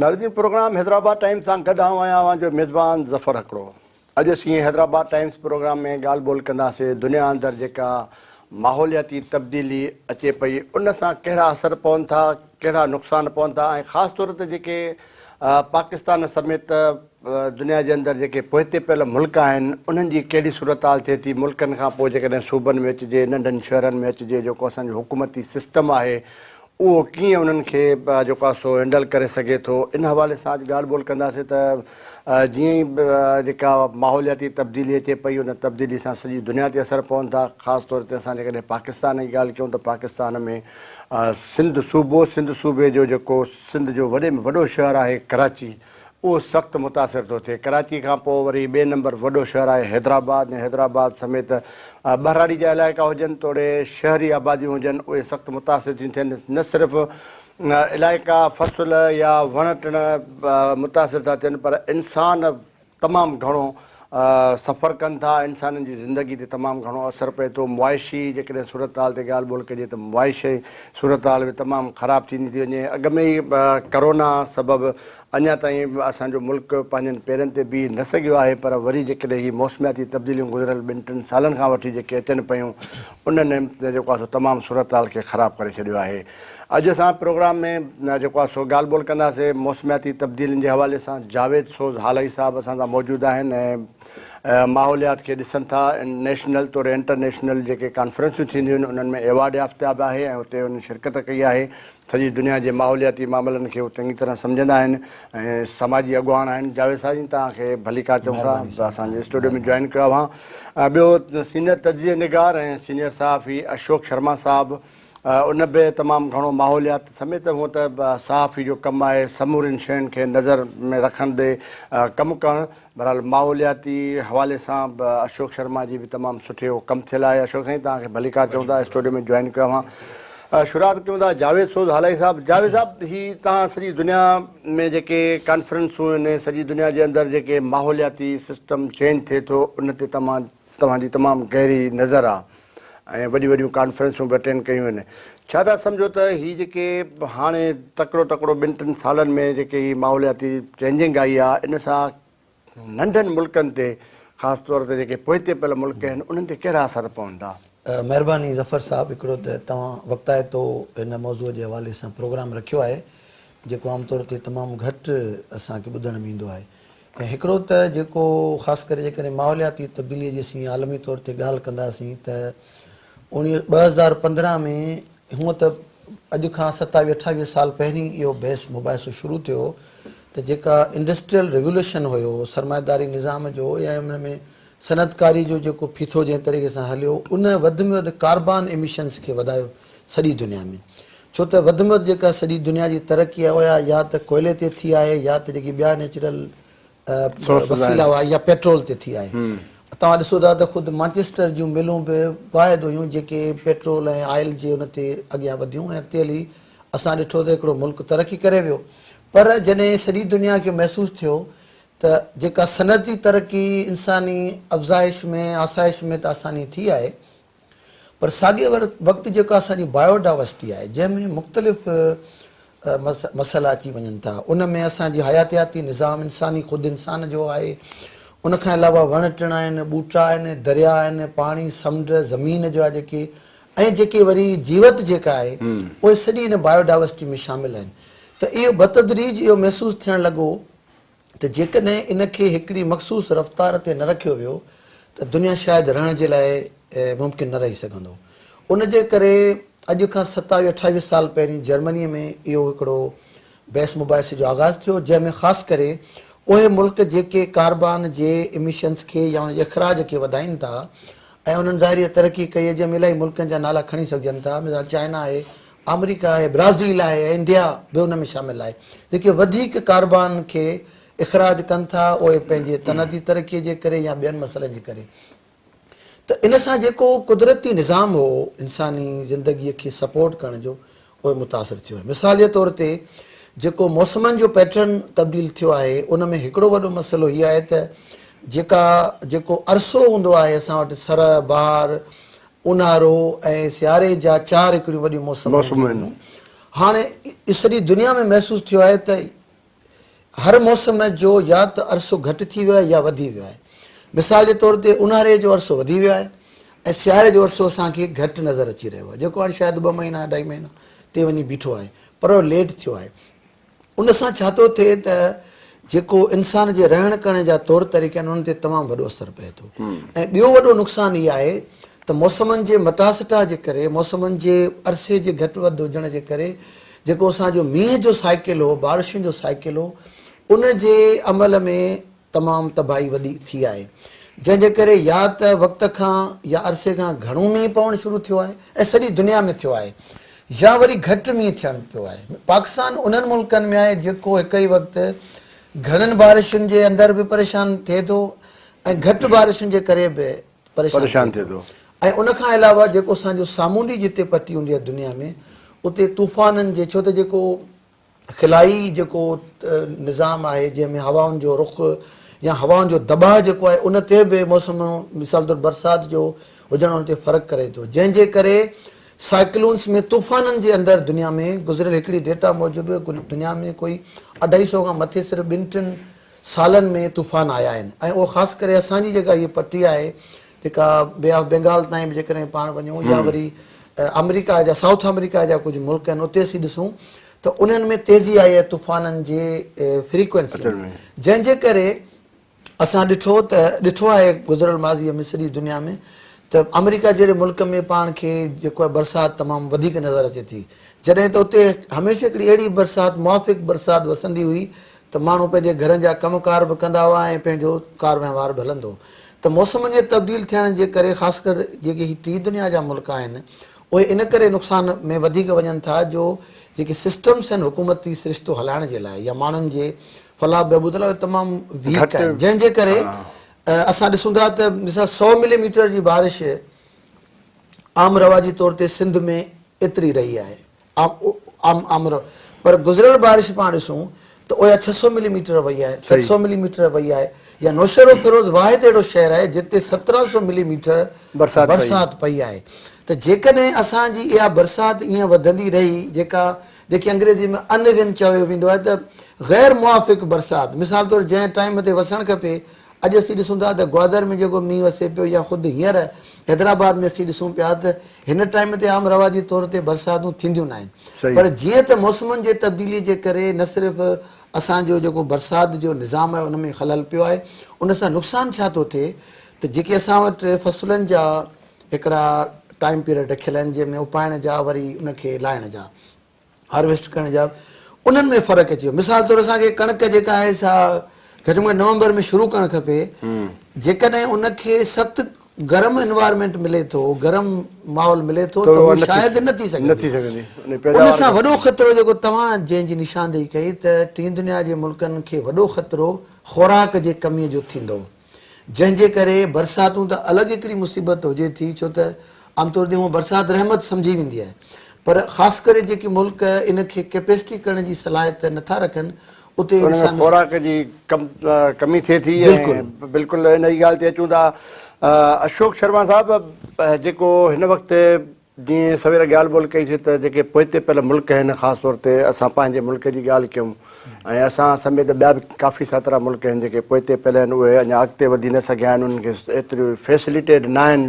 ناظرين programme Hyderabad times سان گڏ آئون آهيان اوهان جو ميزبان ظفر هڪڙو اڄ اسين حيدرآباد ٽائيمز پروگرام ۾ ڳالهه ٻولهه ڪنداسين دنيا اندر جيڪا ماحولياتي تبديلي اچي پئي ان سان ڪهڙا اثر پون ٿا ڪهڙا نقصان پون ٿا ۽ خاص طور تي جيڪي پاڪستان سميت دنيا جي اندر جيڪي پوئتي پيل ملڪ آهن انهن جي ڪهڙي صورتحال ٿئي ٿي ملڪن کان پوء جيڪڏهن صوبن ۾ اچجي ننڍن شهرن ۾ اچجي جيڪو اسان جو حڪومتي سسٽم آهي اهو ڪيئن انهن کي جيڪو آهي سو هينڊل ڪري سگهي ٿو ان حوالي سان اڄ ڳالهه ٻولهه ڪنداسين ته جيئن ئي جيڪا ماحولياتي تبديلي اچي پئي ان تبديلي سان سڄي دنيا تي اثر پون ٿا خاص طور تي اسان جيڪڏهن پاڪستان جي ڳالهه ڪيون ته پاڪستان ۾ سنڌ صوبو سنڌ صوبي جو جيڪو سنڌ جو وڏي ۾ وڏو شهر آهي ڪراچي اهو سخت متاثر ٿو ٿئي. ڪراچي کان پوء وري ٻئي نمبر وڏو شهر آهي حيدرآباد ۽ حيدرآباد سميت ٻهراڙي جا علائقا هجن توڙي شهري آباديون هجن اهي سخت متاثر ٿيون ٿين نه صرف علائقا فصل يا وڻ ٽڻ متاثر ٿا ٿين پر انسان تمام گهڻو سفر ڪن ٿا انسانن جي زندگي تي تمام گهڻو اثر پئي ٿو معاشي جيڪڏهن صورتحال تي ڳالهه ٻولهه ڪجي ته معاشي صورتحال به تمام خراب ٿيندي ٿي وڃي اڳ ۾ ئي ڪرونا سبب اڃا تائين اسان جو ملڪ پنهنجن پيرن تي بيهي نه سگهيو آهي پر وري جيڪڏهن هي موسمياتي تبديليون گذريل ٻن ٽن سالن کان وٺي جيڪي اچن پيون انهن جيڪو آهي سو تمام صورتحال کي خراب ڪري ڇڏيو آهي اڄ اسان پروگرام ۾ جيڪو آهي سو ڳالهه ٻولهه ڪنداسين موسمياتي تبديلين جي حوالي سان جاويد سوز هالائي صاحب اسان سان موجود آهن ۽ ماحوليات کي ڏسن ٿا نيشنل توڙي انٽرنيشنل جيڪي ڪانفرنسون ٿينديون آهن انهن ۾ ايوارڊ يافته به آهي ۽ اتي انهن شرڪت ڪئي آهي سڄي دنيا جي ماحولياتي معاملن کي هو چڱي طرح سمجهندا آهن ۽ سماجي اڳواڻ آهن جاويد صاحب جي توهان کي ڀليڪار چئون ٿا اسان جي اسٽوڊيو ۾ جوائن ڪيو اوهان ٻيو سينئر تجزيه نگار ۽ سينئر صحافي اشوڪ شرما صاحب ان به تمام گهڻو ماحوليات سميت هونء ته صحافي جو ڪم آهي سمورين شين کي نظر ۾ رکندي ڪم ڪرڻ بهرحال ماحولياتي حوالي سان به اشوڪ شرما جي به تمام سٺي اهو ڪم ٿيل آهي اشوڪ سائين توهان کي ڀليڪار چئون ٿا اسٽوڊيو ۾ جوائن ڪيو اوهان شروعات ڪيون ٿا جاويد سوز هالائي صاحب جاويد صاحب هي توهان سڄي دنيا ۾ جيڪي ڪانفرنسون آهن سڄي دنيا جي اندر جيڪي ماحولياتي سسٽم چينج ٿئي ٿو ان تي تمام توهان جي تمام گهري نظر آ ۽ وڏيون وڏيون ڪانفرنسون به اٽينڊ ڪيون آهن ڇا ٿا سمجهو ته هي جيڪي هاڻي تڪڙو تڪڙو ٻن ٽن سالن ۾ جيڪي هي ماحولياتي چينجنگ آئي آ ان سان ننڍن ملڪن تي خاص طور تي جيڪي پوئتي پيل ملڪ آهن انهن تي ڪهڙا اثر پوندا؟ مهرباني ظفر صاحب هڪڙو ته توهان وقتائتو هن موضوع جي حوالي سان پروگرام رکيو آهي جيڪو عام طور تي تمام گهٽ اسان کي ٻڌڻ ۾ ايندو آهي ۽ هڪڙو ته جيڪو خاص ڪري جيڪڏهن ماحولياتي تبديليء جي اسين عالمي طور تي ڳالهه ڪنداسين ته اوڻيهه 2015 ۾ هونء ته اڄ کان ستاويهه اٺاويهه سال پهرين اهو بحث مباحثو شروع ٿيو هو ته جيڪا انڊسٽريل ريولوشن هيو سرمائيداري نظام جو يا ان ۾ صنعتڪاري جو جيڪو ڦيٿو جنهن طريقي سان هليو ان وڌ ۾ وڌ ڪاربان ايميشنز کي وڌايو سڄي دنيا ۾ ڇو ته وڌ ۾ وڌ جيڪا سڄي دنيا جي ترقي آهي اها يا ته ڪوئلي تي ٿي آهي يا ته جيڪي ٻيا نيچرل وسيلا هئا يا پيٽرول تي ٿي آهي. توهان ڏسو ٿا ته خود مانچسٽر جون ملون به واحد هيون جيڪي پيٽرول ۽ آئل جي ان تي اڳيان وڌيون ۽ اڳتي هلي اسان ڏٺو ته هڪڙو ملڪ ترقي ڪري ويو پر جڏهن سڄي دنيا کي محسوس ٿيو ته جيڪا صنعتي ترقي انساني افزائش ۾ آسائش ۾ ته آساني ٿي آهي پر ساڳئي وقت جيڪا اسان جي بايو ڊائورسٽي آهي جنهن ۾ مختلف مسئلا اچي وڃن ٿا ان ۾ اسان جي حياتياتي نظام انساني خود انسان جو آهي ان کان علاوه وڻ ٽڻ آهن ٻوٽا آهن دريا آهن پاڻي سمنڊ زمين جا جيڪي ۽ جيڪي وري جيوت جيڪا آهي اهي سڄي ان بايو ڊائورسٽي ۾ شامل آهن ته اهو بتدريج اهو محسوس ٿيڻ لڳو ته جيڪڏهن ان کي هڪڙي مخصوص رفتار تي نه رکيو ويو ته دنيا شايد رهڻ جي لاء ممڪن نه رهي سگهندو. ان جي ڪري اڄ کان ستاويهه اٺاويهه سال پهرين جرمنيء ۾ اهو هڪڙو بحث مباحثي جو آغاز ٿيو جنهن ۾ خاص ڪري اهي ملڪ جيڪي ڪاربان جي اميشنز کي يا ان جي اخراج کي وڌائين ٿا ۽ انهن ظاهري ترقي ڪئي آهي جنهن ۾ الاهي ملڪن جا نالا کڻي سگهجن ٿا مثال چائنا آهي آمريڪا آهي، برازيل آهي ۽ انڊيا به ان ۾ شامل آهي، جيڪي وڌيڪ ڪاربان کي اخراج ڪن ٿا، اهي پنهنجي صنعتي ترقي جي ڪري يا ٻين مسئلن جي ڪري ته ان سان جيڪو قدرتي نظام هو انساني زندگي کي سپورٽ ڪرڻ جو اهو متاثر ٿيو آهي. مثال جي طور تي جيڪو موسمن جو پيٽرن تبديل ٿيو آهي ان ۾ هڪڙو وڏو مسئلو هي آهي ته جيڪا جيڪو عرصو هوندو آهي اسان وٽ سرء، بهار، اونهارو ۽ سياري جا چار هڪڙيون وڏيون موسمون هونديون هيون. هاڻي سڄي دنيا ۾ محسوس ٿيو آهي ته هر موسم جو يا ته عرصو گهٽ ٿي ويو آهي يا وڌي ويو آهي. مثال جي طور تي اونهاري جو عرصو وڌي ويو آهي ۽ سياري جو عرصو اسان کي گهٽ نظر اچي رهيو آهي جيڪو هاڻي شايد ٻه مهينا اڍائي مهينا تي وڃي بيٺو آهي پر اهو ليٽ ٿيو آهي. ان سان ڇا ٿو ٿئي ته جيڪو انسان جي رهڻ ڪرڻ جا طور طريقا آهن انهن تي تمام وڏو اثر پئي ٿو ۽ ٻيو وڏو نقصان هي آهي ته موسمن جي مٽاسٽا جي ڪري موسمن جي عرصي جي گهٽ وڌ هجڻ جي ڪري جيڪو اسان جو مينهن جو سائيڪل هو بارشن جو سائيڪل هو ان جي عمل ۾ تمام تباهي وڏي ٿي آهي جنهن جي ڪري يا ته وقت کان يا عرصي کان گهڻو مينهن پوڻ شروع ٿيو آهي ۽ سڄي دنيا ۾ ٿيو آهي يا وري گهٽ مينهن ٿيڻ پيو آهي. پاڪستان انهن ملڪن ۾ آهي جيڪو هڪ ئي وقت گهڻن بارشن جي اندر به پريشان ٿئي ٿو ۽ گهٽ بارشن جي ڪري به پريشان ٿئي ٿو ۽ ان کان علاوه جيڪو اسان جو سامونڊي جتي پٽي هوندي آهي دنيا ۾ اتي طوفانن جي ڇو ته جيڪو خلائي جيڪو نظام آهي جنهن ۾ هوائن جو رخ يا هوائن جو دٻاء جيڪو آهي ان تي به موسم مثال طور برسات جو هجڻ ان تي فرق ڪري ٿو جنهن جي ڪري سائيڪلونس ۾ طوفانن جي اندر دنيا ۾ گذريل هڪڙي ڊيٽا موجب دنيا ۾ ڪوئي اڍائي سئو کان مٿي صرف ٻن ٽن سالن ۾ طوفان آيا آهن ۽ اهو خاص ڪري اسان جي جيڪا هيء پٽي آهي جيڪا بي آف بينگال تائين به جيڪڏهن پاڻ وڃون يا وري آمريڪا جا سائوٿ آمريڪا جا ڪجهه ملڪ آهن اتي اسين ڏسون ته انهن ۾ تيزي آئي آهي طوفانن جي فريڪوئنسي ۾ جنهن جي ڪري اسان ڏٺو ته ڏٺو آهي گذريل ماضيء ۾ سڄي دنيا ۾ ته آمريڪا جهڙي ملڪ ۾ پاڻ کي جيڪو آهي برسات تمام وڌيڪ نظر اچي ٿي جڏهن ته اتي هميشه هڪڙي اهڙي برسات موافق برسات وسندي هئي ته ماڻهو پنهنجي گهرن جا ڪم ڪار به ڪندا هئا ۽ پنهنجو ڪار وهنوار به هلندو هو ته موسمن جي تبديل ٿيڻ جي ڪري خاص ڪر جيڪي هي ٽي دنيا جا ملڪ آهن اهي ان ڪري نقصان ۾ وڌيڪ وڃن ٿا جو جيڪي سسٽمس آهن حڪومتي سرشتو هلائڻ جي لاء يا ماڻهن جي فلاح بهبود لاء اهي تمام ويڪ آهن جنهن جي ڪري اسان ڏسون ٿا ته مثال سو ملي ميٽر جي بارش عام رواجي طور تي سنڌ ۾ ايتري رهي آهي عام عام پر گذريل بارش پاڻ ڏسون ته اها 600 ملي ميٽر وئي آهي 700 ملي ميٽر وئي آهي يا نوشهروفيروز واحد اهڙو شهر آهي جتي 1700 ملي ميٽر برسات پئي آهي ته جيڪڏهن اسان جي اها برسات ائين وڌندي رهي جيڪا جيڪي انگريزي ۾ ان ايون چيو ويندو آهي ته غير موافق برسات مثال طور جنهن ٽائيم تي وسڻ کپي اڄ اسين ڏسون ٿا ته گوادر ۾ جيڪو مينهن وسي پيو يا خود هينئر حيدرآباد ۾ اسين ڏسون پيا ته هن ٽائيم تي عام رواجي طور تي برساتون ٿينديون ناهن پر جيئن ته موسمن جي تبديلي جي ڪري نه صرف اسان جو جيڪو برسات جو نظام آهي ان ۾ خلل پيو آهي ان سان نقصان ڇا ٿو ٿئي ته جيڪي اسان وٽ فصلن جا هڪڙا ٽائيم پيريڊ رکيل آهن جنهن ۾ اپائڻ جا وري ان کي لاهڻ جا هارويسٽ ڪرڻ جا انهن ۾ فرق اچي ويو مثال طور اسان کي ڪڻڪ جيڪا آهي سا گهٽ ۾ گهٽ نومبر ۾ شروع ڪرڻ کپي جيڪڏهن ان کي سخت گرم انوائرمينٽ ملي ٿو گرم ماحول ملي ٿو ته هو شايد نه ٿي سگهندي ان سان وڏو خطرو جيڪو توهان جنهن جي نشاندهي ڪئي ته ٽين دنيا جي ملڪن کي وڏو خطرو خوراڪ جي ڪمي جو ٿيندو جنهن جي ڪري برساتون ته الڳ هڪڙي مصيبت هجي ٿي ڇو ته عام طور تي هونء برسات رحمت سمجهي ويندي آهي پر خاص ڪري جيڪي ملڪ ان کي ڪيپيسٽي ڪرڻ جي صلاحيت نٿا رکن اتي ان ۾ انسان خوراڪ جي ڪمي ٿئي ٿي ۽ بلڪل انهي ڳالهه تي اچون ٿا اشوڪ شرما صاحب جيڪو هن وقت جيئن سوير ڳالهه ٻولهه ڪئي سي ته جيڪي پوئتي پيل ملڪ آهن خاص طور تي اسان پنهنجي ملڪ جي ڳالهه ڪيون ۽ اسان سميت ٻيا به ڪافي ساترا ملڪ آهن جيڪي پوئتي پيل آهن اهي اڃا اڳتي وڌي نه سگهيا آهن انهن کي ايتري فيسليٽيڊ نه آهن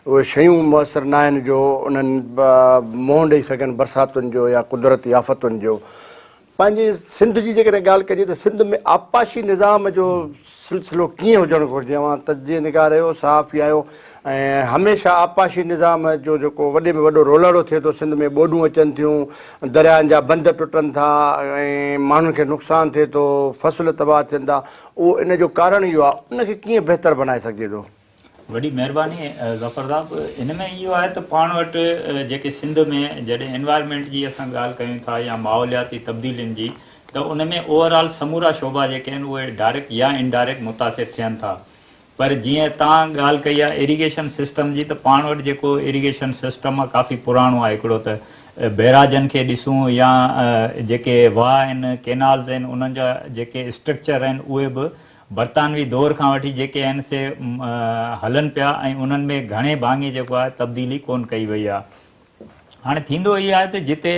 اهي شيون ميسر نه آهن جو انهن منهن ڏئي سگهن برساتن جو يا قدرتي آفتن جو پنهنجي سنڌ جي جيڪڏهن ڳالهه ڪجي ته سنڌ ۾ آبپاشي نظام جو سلسلو ڪيئن هجڻ گهرجي؟ اوهان تجزيي نگار آهيو، صحافي آهيو ۽ هميشه آبپاشي نظام جو جيڪو وڏي ۾ وڏو رولڙو ٿئي ٿو، سنڌ ۾ ٻوڏون اچن ٿيون، دريائن جا بند ٽٽن ٿا ۽ ماڻهن کي نقصان ٿئي ٿو، فصل تباهه ٿين ٿا، اهو ان جو ڪارڻ اهو آهي، ان کي ڪيئن بهتر بڻائي سگهجي ٿو؟ وڏي مهرباني ظفر صاحب ان ۾ اهو آهي ته پاڻ وٽ جيڪي سنڌ ۾ جڏهن انوائرمينٽ جي اسان ڳالهه ڪيون ٿا يا ماحولياتي تبديلين جي ته ان ۾ اوور آل سمورا شعبا جيڪي آهن اهي ڊائريڪٽ يا انڊائريڪٽ متاثر ٿين ٿا پر جيئن تان ڳالهه ڪئي آهي ايريگيشن سسٽم جي ته پاڻ وٽ جيڪو ايريگيشن سسٽم آهي ڪافي پراڻو آهي هڪڙو ته بئراجن کي ڏسون يا جيڪي واهه آهن ڪينالز آهن انهن جا جيڪي اسٽرڪچر آهن اهي به برطانوي دور کان وٺي جيڪي آهن سي هلن پيا ۽ انهن ۾ گهڻي ڀاڱي جيڪو آهي تبديلي ڪونه ڪئي وئي آهي. هاڻي ٿيندو اهو آهي ته جتي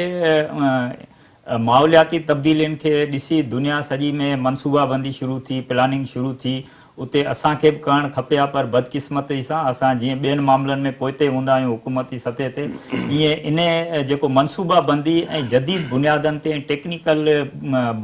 ماحولياتي تبديلين کي ڏسي دنيا سڄي ۾ منصوبابندي شروع ٿي، پلاننگ شروع ٿي، اتي اسان کي به ڪرڻ کپي ها پر بدقسمتي سان اسان جيئن ٻين معاملن ۾ پوئتي هوندا آهيون حڪومتي سطح تي ايئن انهي جيڪو منصوبابندي ۽ جديد بنيادن تي ۽ ٽيڪنيڪل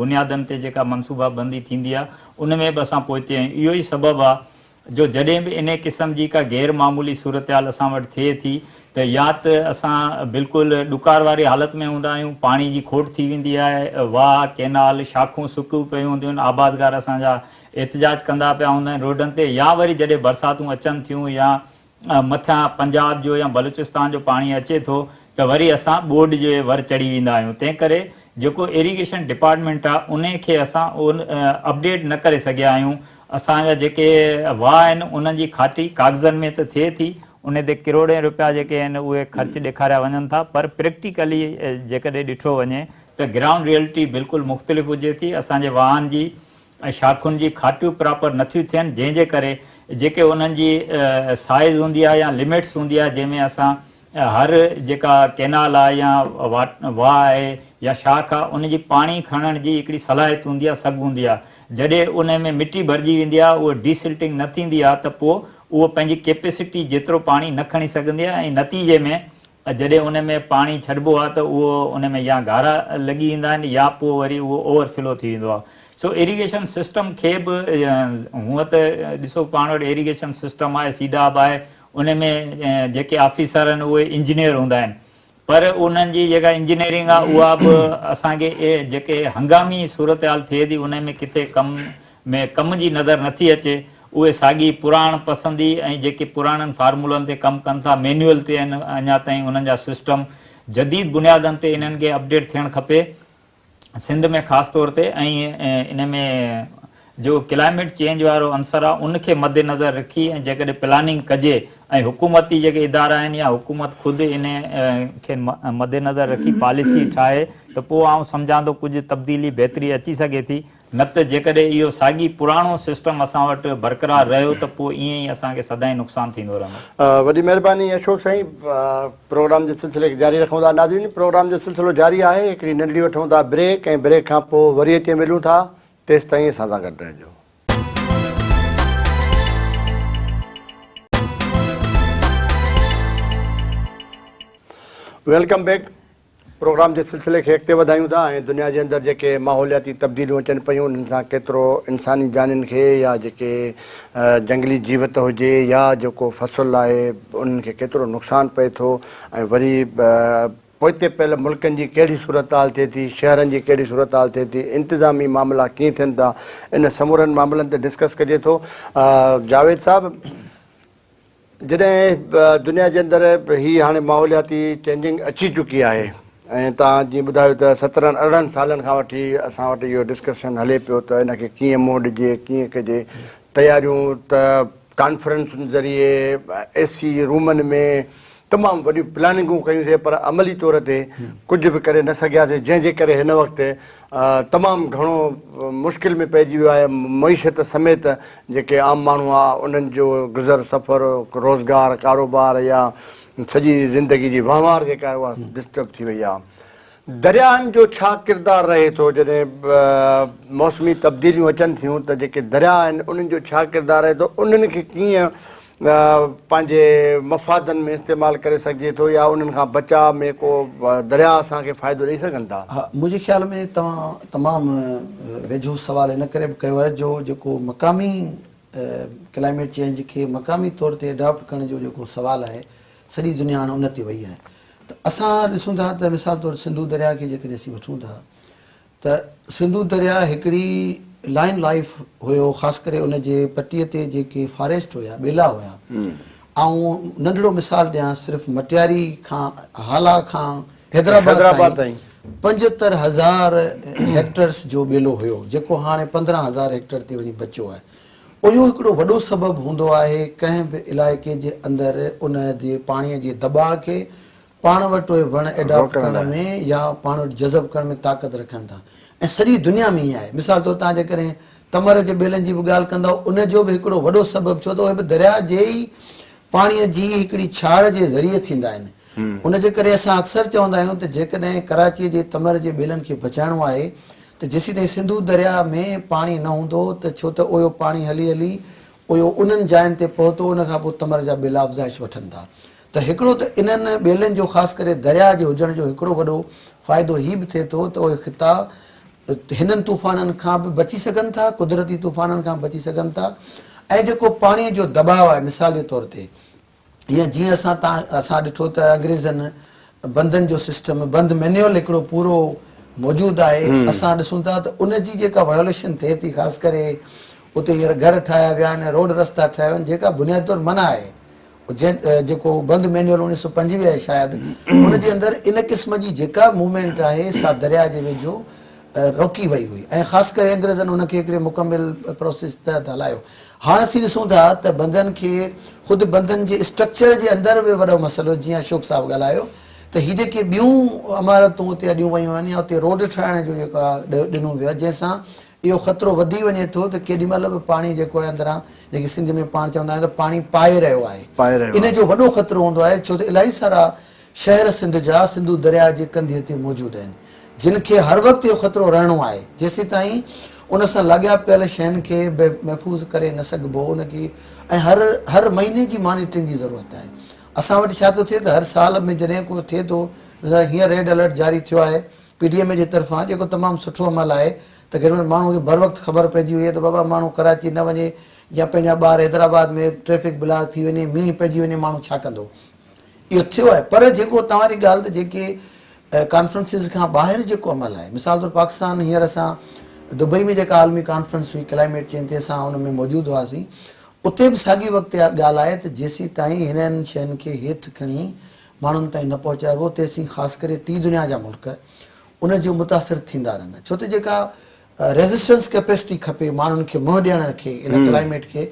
بنيادن تي جيڪا منصوبابندي ٿيندي آهي ان ۾ به اسان پوئتي آهيون اهو ئي سبب آهي جو جڏهن به انهي قسم جي ڪا غير معمولي صورتحال اسان وٽ ٿئي ٿي ته يا ته اسان بلڪل ڏڪار واري حالت ۾ هوندا آهيون، پاڻي جي کوٽ ٿي ويندي آهي، واهه، ڪينال، شاخون سڪيون پيون هونديون آهن، آبادگار اسان جا احتجاج ڪندا پيا هوندا آهن روڊن تي يا وري جڏهن برساتون اچن ٿيون يا مٿيان پنجاب جو يا بلوچستان جو پاڻي اچي ٿو ته وري اسان ٻوڏ جي ور چڙهي ويندا آهيون تنهن ڪري جيڪو ايريگيشن ڊپارٽمينٽ آهي انهي کي اسان اپڊيٽ نه ڪري سگهيا آهيون اسان جا جيڪي واهه آهن انهن جي کاٽي ڪاغذن ۾ ته ٿئي ٿي انهي تي ڪروڙين روپيا جيڪي آهن اهي خرچ ڏيکاريا وڃن ٿا پر پريڪٽيڪلي جيڪڏهن ڏٺو وڃي ته گرائونڊ ريئلٽي بلڪل مختلف هجي ٿي اسان جي واهن جي ۽ شاخن جي کاٽيون پراپر نٿيون ٿين جنهن جي ڪري جيڪي انهن جي سائيز هوندي آهي يا لمٽس هوندي آهي جنهن ۾ اسان هر جيڪا ڪينال آهي يا واهه آهي يا شاخ آهي ان جي پاڻي کڻڻ جي هڪڙي صلاحيت هوندي آهي سگهه هوندي آهي جڏهن ان ۾ مٽي ڀرجي ويندي آهي اهو ڊي سلٽنگ نه ٿيندي آهي ته پوء اهو پنهنجي ڪيپيسٽي جيترو پاڻي نه کڻي سگهندي آهي ۽ نتيجي ۾ جڏهن ان ۾ پاڻي ڇڏبو آهي ته اهو ان ۾ يا گهارا لڳي ويندا آهن يا پوء وري اهو اوور فلو ٿي ويندو آهي. سو ايريگيشن سسٽم کي به هونء ته ڏسو پاڻ وٽ ايريگيشن سسٽم آهي سيڊاب آهي ان ۾ جيڪي آفيسر آهن اهي انجنيئر هوندا آهن پر انهن جي جيڪا انجنيئرنگ آهي اها به اسان کي جيڪي هنگامي صورتحال ٿئي ٿي ان ۾ ڪٿي ڪم ۾ ڪم جي نظر نٿي اچي، اهي ساڳي پراڻ پسندي ۽ جيڪي پراڻن فارمولن تي ڪم ڪن ٿا، مينيول تي آهن اڃا تائين انهن جا سسٽم، جديد بنيادن تي انهن کي اپڊيٽ ٿيڻ کپي سنڌ ۾ خاص طور تي ۽ ان ۾ جو ڪلائميٽ چينج وارو عنصر آهي ان کي مد نظر رکي ۽ جيڪڏهن پلاننگ ڪجي ۽ حڪومتي جيڪي ادارا آهن يا حڪومت خود ان کي مد نظر رکي پاليسي ٺاهي ته پوء آئون سمجهان ٿو ڪجهه تبديلي بهتري اچي سگهي ٿي. نه ته جيڪڏهن اهو ساڳي پراڻو سسٽم اسان وٽ برقرار رهيو ته پوء ائين ئي اسان کي سدائين نقصان ٿيندو رهندو. وڏي مهرباني اشوڪ سائين پروگرام جي سلسلي کي جاري رکون ٿا ناظرين پروگرام جو سلسلو جاري آهي هڪڙي ننڍڙي وٺون ٿا بريڪ ۽ بريڪ کان پوء وري اچي ملون ٿا تيستائين اسان سان گڏ رهجو. Welcome back programme جي سلسلي کي اڳتي وڌايون ٿا ۽ دنيا جي اندر جيڪي ماحولياتي تبديليون اچن پيون انهن سان ڪيترو انساني جانين کي يا جيڪي جنگلي جيوت هجي يا جيڪو فصل آهي انهن کي ڪيترو نقصان پئي ٿو ۽ وري پوئتي پيل ملڪن جي ڪهڙي صورتحال ٿئي ٿي شهرن جي ڪهڙي صورتحال ٿئي ٿي انتظامي معاملا ڪيئن ٿين ٿا ان سمورن معاملن تي ڊسڪس ڪجي ٿو جاويد صاحب جڏهن دنيا جي اندر هي هاڻي ماحولياتي چينجنگ اچي چڪي آهي ۽ توهان جيئن ٻڌايو ته سترهن ارڙهن سالن کان وٺي اسان وٽ اهو ڊسڪشن هلي پيو ته ان کي ڪيئن منهن ڏجي ڪيئن ڪجي تياريون ته ڪانفرنسن ذريعي اي سي رومن ۾ تمام وڏيون پلاننگون ڪيون سي پر عملي طور تي ڪجهه به ڪري نه سگهياسي جنهن جي ڪري هن وقت تمام گهڻو مشڪل ۾ پئجي ويو آهي معيشت سميت جيڪي عام ماڻهو آ انهن جو گذر سفر روزگار ڪاروبار يا سڄي زندگي جي وهنوار جيڪا آهي اها ڊسٽرب ٿي وئي آ درياهن جو ڇا ڪردار رهي ٿو جڏهن موسمي تبديليون اچن ٿيون ته جيڪي درياهه آهن انهن جو ڇا ڪردار رهي ٿو انهن کي ڪيئن پنهنجي مفادن ۾ استعمال ڪري سگهجي ٿو يا انهن کان بچاء ۾ ڪو درياهه اسان کي فائدو ڏئي سگهن ٿا؟ ها منهنجي خيال ۾ توهان تمام ويجهو سوال ان ڪري به ڪيو آهي جو جيڪو مقامي ڪلائميٽ چينج کي مقامي طور تي اڊاپٽ ڪرڻ جو جيڪو سوال آهي سڄي دنيا هاڻ ان تي وئي آهي ته اسان ڏسون ٿا ته مثال طور سنڌو درياهه کي جيڪڏهن اسين وٺون ٿا ته سنڌو درياهه هڪڙي لائن لائيف هيو خاص ڪري ان جي پٽي تي جيڪي فاريسٽ هيا ٻيلا هيا آئون ننڍڙو مثال ڏيان صرف مٽياري کان هالا کان حيدرآباد تائين 75000 هيڪٽرس جو ٻيلو هيو جيڪو هاڻي 15000 هيڪٽر تي وڃي بچيو آهي اهو هڪڙو وڏو سبب هوندو آهي ڪنهن به علائقي جي اندر ان جي پاڻي جي دٻاء کي پاڻ وٽ اهي وڻ ايڊاپٽ ڪرڻ ۾ يا پاڻ وٽ جذب ڪرڻ ۾ طاقت رکن ٿا ۽ سڄي دنيا ۾ ائين آهي مثال طور توهان جيڪڏهن تمر جي ٻيلن جي به ڳالهه ڪندؤ ان جو به هڪڙو وڏو سبب ڇو ته اهي به درياء جي ئي پاڻي جي هڪڙي ڇاڙ جي ذريعي ٿيندا آهن. ان جي ڪري اسان اڪثر چوندا آهيون ته جيڪڏهن ڪراچيء جي تمر جي ٻيلن کي بچائڻو آهي ته جيسيتائين سنڌو درياهه ۾ پاڻي نه هوندو ته ڇو ته اهو پاڻي هلي هلي اهو انهن جاين تي پهتو ان کان پوء تمر جا ٻيلا افزائش وٺن ٿا ته هڪڙو ته انهن ٻيلن جو خاص ڪري درياهه جي هجڻ جو هڪڙو وڏو فائدو هي به ٿئي ٿو ته اهي خطا هنن طوفانن کان به بچي سگهن ٿا قدرتي طوفانن کان بچي سگهن ٿا ۽ جيڪو پاڻي جو دٻاء آهي مثال جي طور تي يا جيئن اسان تان اسان ڏٺو ته انگريزن بندن جو سسٽم بند مينيول هڪڙو پورو موجود آهي اسان ڏسون ٿا ته ان جي جيڪا وائوليشن ٿئي ٿي خاص ڪري اتي هينئر گهر ٺاهيا ويا آهن روڊ رستا ٺاهيا ويا آهن جيڪا بنيادي طور منع آهي جنهن جيڪو بند مينيول 1925 آهي شايد ان جي اندر ان قسم جي جيڪا موومينٽ آهي سا درياء جي ويجهو روڪي وئي هئي ۽ خاص ڪري انگريزن ان کي هڪڙي مڪمل پروسيس تحت هلايو. هاڻ اسين ڏسون ٿا ته بندن کي خود بندن جي اسٽرڪچر جي اندر به وڏو مسئلو جيئن اشوڪ صاحب ڳالهايو ته هي جيڪي ٻيون عمارتون اتي اڏيون ويون آهن يا اتي روڊ ٺاهڻ جو جيڪو ڏنو ويو آهي جنهن سان اهو خطرو وڌي وڃي ٿو ته ڪيڏي مهل به پاڻي جيڪو آهي اندران جيڪي سنڌ ۾ پاڻ چوندا آهيون ته پاڻي پائي رهيو آهي ان جو وڏو خطرو هوندو آهي ڇو ته الاهي سارا شهر سنڌ جا سنڌو درياء جي ڪنڌيء تي موجود آهن، جن کي هر وقت اهو خطرو رهڻو آهي، جيسيتائين ان سان لاڳاپيل شين کي به محفوظ ڪري نه سگهبو، ان کي ۽ هر هر مهيني جي مانيٽرنگ جي ضرورت آهي. اسان وٽ ڇا ٿو ٿئي ته هر سال ۾ جڏهن ڪو ٿئي ٿو، مثال هينئر ريڊ الرٽ جاري ٿيو آهي پي ڊي ايم اي جي طرفان، جيڪو تمام سٺو عمل آهي ته گهٽ ۾ گهٽ ماڻهو کي بروقت خبر پئجي وئي ته بابا ماڻهو ڪراچي نه وڃي يا پنهنجا ٻار حيدرآباد ۾ ٽريفڪ بلاڪ ٿي وڃي، مينهن پئجي وڃي ماڻهو ڇا ڪندو؟ اهو ٿيو آهي پر جيڪو توهان جي ڳالهه ته جيڪي ڪانفرنسز کان ٻاهر جيڪو عمل آهي مثال طور پاڪستان هينئر اسان دبئي ۾ جيڪا عالمي ڪانفرنس هئي ڪلائميٽ چينج تي اسان ان ۾ موجود هئاسين اتي به ساڳي وقت اها ڳالهه آهي ته جيسين تائين هنن شين کي هيٺ کڻي ماڻهن تائين نه پهچائبو تيسين خاص ڪري ٽي دنيا جا ملڪ ان جو متاثر ٿيندا رهندا ڇو ته جيڪا ريزسٽنس ڪيپيسٽي کپي ماڻهن کي منهن ڏيڻ کي ان ڪلائميٽ کي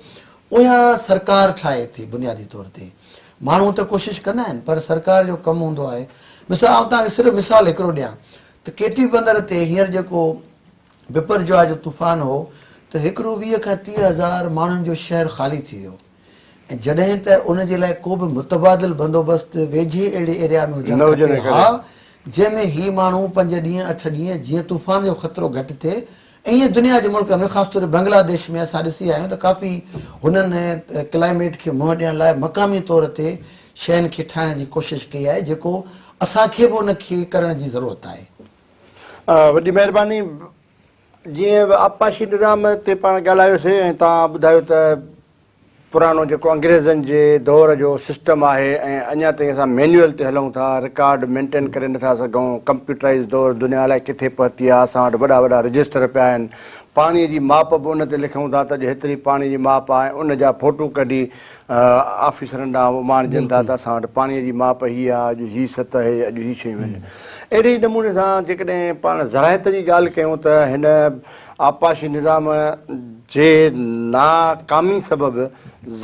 اها سرڪار ٺاهي ٿي بنيادي طور تي ماڻهو ته ڪوشش ڪندا آهن پر سرڪار جو ڪم هوندو آهي مثال آئون توهان کي صرف مثال هڪڙو ڏيان ته ڪيٽي بندر تي هينئر جيڪو بپر جواء جو طوفان هو ته هڪڙو 20 کان 30 هزار ماڻهن جو شهر خالي ٿي ويو ۽ جڏهن ته ان جي لاء ڪو به متبادل بندوبست ويجهي اهڙي ايريا ۾ هجڻ کپي ها جنهن ۾ هي ماڻهو پنج ڏينهن اٺ ڏينهن جيئن طوفان جو خطرو گهٽ ٿئي ائين دنيا جي ملڪن ۾ خاص طور بنگلاديش ۾ اسان ڏسي آيا آهيون ته ڪافي هنن ڪلائميٽ کي منهن ڏيڻ لاء مقامي طور تي شين کي ٺاهڻ جي ڪوشش ڪئي آهي جيڪو اسان کي به ان کي ڪرڻ جي ضرورت آهي. وڏي مهرباني. جيئن آبپاشي نظام تي پاڻ ڳالهايوسي ۽ توهان ٻڌايو ته پراڻو جيڪو انگريزن جي دور جو سسٽم آهي ۽ اڃا تائين اسان مينيول تي هلون ٿا رڪارڊ مينٽين ڪري نٿا سگهون ڪمپيوٽرائيز دور دنيا الائي ڪٿي پهتي آهي اسان وٽ وڏا وڏا رجسٽر پيا آهن پاڻي جي ماپ به ان تي لکون ٿا ته اڄ هيتري پاڻي جي ماپ آهي ان جا فوٽو ڪڍي آفيسرن ڏانهن اماڻجن ٿا ته اسان وٽ پاڻي جي ماپ هي آهي اڄ هي سطح آهي اڄ هي شيون آهن اهڙي نموني سان جيڪڏهن پاڻ زراعت جي ڳالهه ڪيون ته هن آبپاشي نظام جي ناڪامي سبب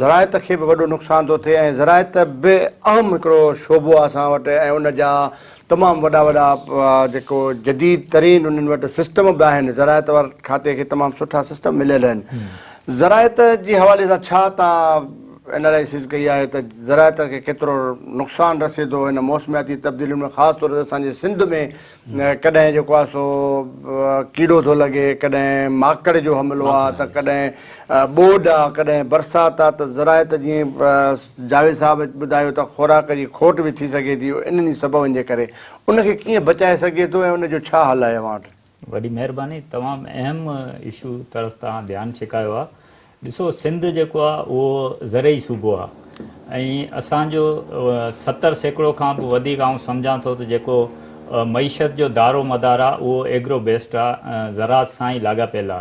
زراعت کي به وڏو نقصان ٿو ٿئي ۽ زراعت به اهم هڪڙو شعبو آهي اسان وٽ ۽ ان جا تمام وڏا وڏا جيڪو جديد ترين انهن وٽ سسٽم به آهن زراعت واري کاتي کي تمام سٺا سسٽم مليل آهن زراعت جي حوالي سان ڇا تان انالائسز ڪئي آهي ته زراعت کي ڪيترو نقصان رسي ٿو هن موسمياتي تبديلين ۾ خاص طور تي اسان جي سنڌ ۾ ڪڏهن جيڪو آهي سو ڪيڙو ٿو لڳي، ڪڏهن ماڪڙ جو حملو آهي ته ڪڏهن ٻوڏ آهي، ڪڏهن برسات آهي ته زراعت جيئن جاويد صاحب ٻڌايو ته خوراڪ جي کوٽ به ٿي سگهي ٿي انهن ئي سببن جي ڪري ان کي ڪيئن بچائي سگهجي ٿو ۽ ان جو ڇا حل آهي اوهان وٽ؟ وڏي مهرباني تمام اهم اشو طرف توهان ڌيان ڇڪايو آهي. ڏسو سنڌ جيڪو آ اهو زرعي صوبو آ ۽ اسان جو 70% کان به وڌيڪ آئون سمجهان ٿو ته جيڪو معيشت جو دارو مدار آ اهو ايگرو بيسڊ آ زراعت سان ئي لاڳاپيل آ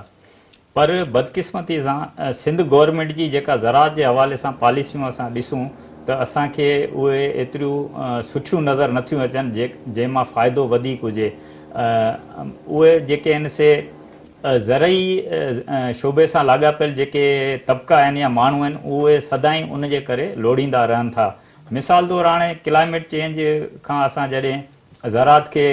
پر بدقسمتي سان سنڌ گورنمينٽ جي جيڪا زراعت جي حوالي سان پاليسيون اسان ڏسون ته اسان کي اهي ايتريون سٺيون نظر نٿيون اچن جنهن مان فائدو وڌيڪ هجي اهي جيڪي آهن سي زرعي شعبي سان لاڳاپيل جيڪي طبقا آهن يا ماڻهو آهن اهي سدائين ان جي ڪري لوڙيندا رهن ٿا. مثال طور هاڻي ڪلائميٽ چينج کان اسان جڏهن زراعت کي